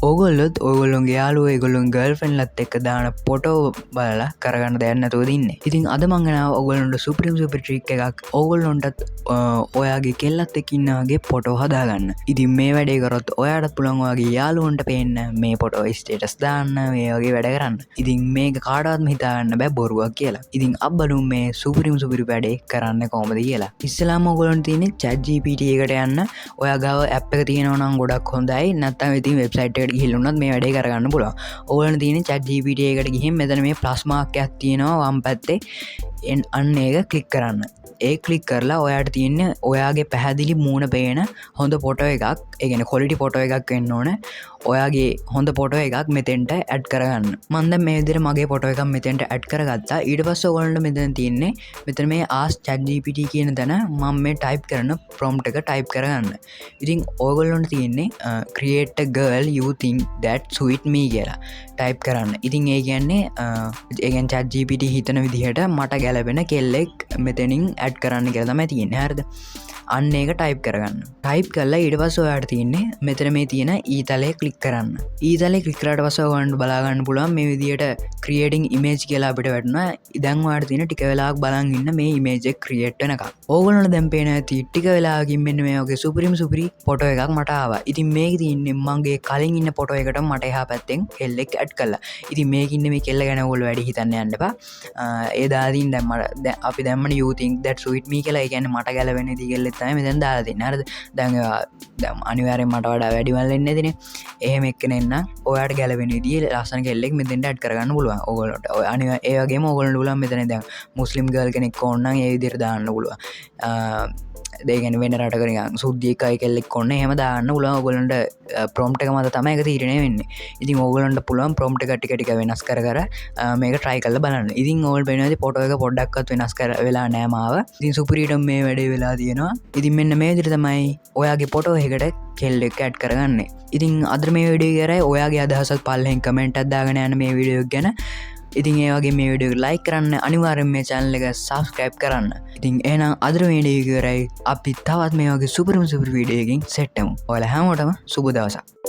ඕගොල්ලොත් ඔයගොල්ලොන්ගේ යාළුවෝ, ඒගොල්ලොන්ගේ ගර්ල්ෆ්‍රෙන්ඩ්ලත් එක්ක දාන ෆොටෝ බලලා කරගන්න දෙයක් නැතුවද ඉන්නේ? ඉතින් අද මං ගෙනාව ඔයගොල්ලොන්ට සුපිරිම සුපිරි ට්‍රික් එකක්. ඕගොල්ලොන්ටත් ඔයාගේ කෙල්ලත් එක්ක ඉන්න වගේ ෆොටෝ හදාගන්න. ඉතින් මේ වැඩේ කරොත් ඔයාටත් පුළුවන් ඔයාගේ යාළුවන්ට පේන්න මේ ෆොටෝ ස්ටේටස් දාන්න, මේ වගේ වැඩ කරන්න. ඉතින් මේක කාටවත්ම හිතාගන්න බෑ බොරුවක් කියලා. ඉතින් අපි බලමු මේ සුපිරිම සුපිරි වැඩේ කරන්න කොහොමද කියලා. ඉස්සෙල්ලාම ඔයගොල්ලන්ට තියෙන්නේ chat GPT එකට යන්න. ඔයා ගාව ඇප් එක තියෙනවා නම් ගොඩක් හොඳයි. නැත්නම් ඉතින් වෙබ්සයිට් එකට ගිහිල්ලා වුණත් මේ වැඩේ කරගන්න පුළුවන්. ඔයගොල්ලන්ට තියෙන්නේ chat GPT එකට ගිහින් මෙතන මේ ප්ලස් මාක් එකක් තියෙනවා වම් පැත්තේ. අන්න ඒක ක්ලික් කරන්න. ඒ ක්ලික් කරලා ඔයාට තියෙන්නේ ඔයාගේ පැහැදිලි මූණ පේන හොඳ ෆොටෝ එකක්, ඒ කියන්නේ ක්වොලිටි ෆොටෝ එකක් වෙන්න ඕන. ඔයාගේ හොඳ ෆොටෝ එකක් මෙතෙන්ට ඇඩ් කරගන්න. මං දැන් මේ විදිහට මගේ ෆොටෝ එකක් මෙතෙන්ට ඇඩ් කරගත්තා. ඊට පස්සේ ඔයගොල්ලන්ට මෙතන තියෙන්නේ මෙතන මේ ask chat GPT කියන තැන මම මේ ටයිප් කරන ප්‍රොම්ප්ට් එක ටයිප් කරගන්න. ඉතින් ඔයගොල්ලන්ට තියෙන්නේ create a girl you think that suit me කියලා ටයිප් කරන්න. ඉතින් ඒ කියන්නේ ඒ කියන්නේ chat GPT හිතන විදිහට මට ගැලපෙන කෙල්ලෙක් මෙතනින් ඇඩ් කරන්න කියලා තමයි තියෙන්නේ. හරිද? අන්න ඒක ටයිප් කරගන්න. ටයිප් කරලා ඊට පස්සේ ඔයාලට තියෙන්නේ මෙතන මේ තියෙන ඊතලය ක්ලික් කරන්න. ඊතලය ක්ලික් කරාට පස්සේ ඔයාලට බලා ගන්න පුළුවන් මේ විදිහට creating image කියලා අපිට වැටුණා. දැන් ඔයාලට තියෙන ටික වෙලාවක් බලන් ඉන්න මේ image එක create වෙනකම්. ඕගොල්ලන්ට දැන් පේනවා ඇති ටික වෙලාවකින් මෙන්න මේ වගේ සුපිරිම සුපිරි ෆොටෝ එකක් මට ආවා. ඉතින් මේකේ තියෙන්නේ මගේ කලින් ඉන්න ෆොටෝ එකට මට එහා පැත්තෙන් කෙල්ලෙක් ඇඩ් කළා. ඉතින් මේකේ ඉන්න මේ කෙල්ල ගැන ඔයගොල්ලෝ වැඩි හිතන්න යන්න එපා. ඒ දාලා තියෙන දැන් මට දැන් අපි දැම්මනේ you think that suit me කියලා. ඒ කියන්නේ මට ගැලපෙන විදිහ කෙල්ලෙක් තමයි මෙතන දාලා තින්නේ. හරිද? දැන් ඒවා දැන් අනිවාර්යෙන් මට වඩා වැඩි මල් එන්නේ නැතිනේ. එහෙම එක්කෙනෙක් නම් ඔයාට ගැලපෙන විදිහේ ලස්සන කෙල්ලෙක් මෙතෙන්ට ඇඩ් කරගන්න පුළුවන් ඔයගොල්ලන්ට. ඔය ඒ වගේම ඔයගොල්ලන්ට පුළුවන් මෙතන දැන් මුස්ලිම් ගර්ල් කෙනෙක් ඕන නම් ඒ විදිහට දාන්න පුළුවන්. ඒ කියන්නේ වෙන රටක නිකන් සුද්ධියෙක් අය කෙල්ලෙක් ඕන එහෙම දාන්න පුළුවන් ඔයගොල්ලන්ට. ප්‍රොම්ප්ට් එක මත තමයි ඒක තීරණය වෙන්නේ. ඉතින් ඔයගොල්ලන්ට පුළුවන් ප්‍රොම්ප්ට් එක ටික ටික වෙනස් කර කර මේක try කරලා බලන්න. ඉතින් ඔයගොල්ලෝ පේනවා ඇති ෆොටෝ එක පොඩ්ඩක්වත් වෙනස් කර වෙලා නෑ මාව. ඉතින් සුපිරියටම මේ වැඩේ වෙලා තියෙනවා. ඉතින් මෙන්න මේ විදිහට තමයි ඔයාගේ ෆොටෝ එකකට කෙල්ලෙක් ඇඩ් කරගන්නේ. ඉතින් අද මේ වීඩියෝ එක ඉවරයි. ඔයාගේ අදහසත් පල්ලෙන් කමෙන්ට් එකක් දාගෙන යන්න මේ වීඩියෝ එක ගැන. ඉතින් ඒ වගේ මේ වීඩියෝ එක ලයික් කරන්න, අනිවාර්යෙන් මේ චැනල් එක සබ්ස්ක්‍රයිබ් කරන්න. ඉතින් එහෙනම් අද මේ වීඩියෝ එක ඉවරයි. අපි තවත් මේ වගේ සුපිරිම සුපිරි වීඩියෝ එකකින් සෙට් වෙමු. ඔයාලා හැමෝටම සුබ දවසක්.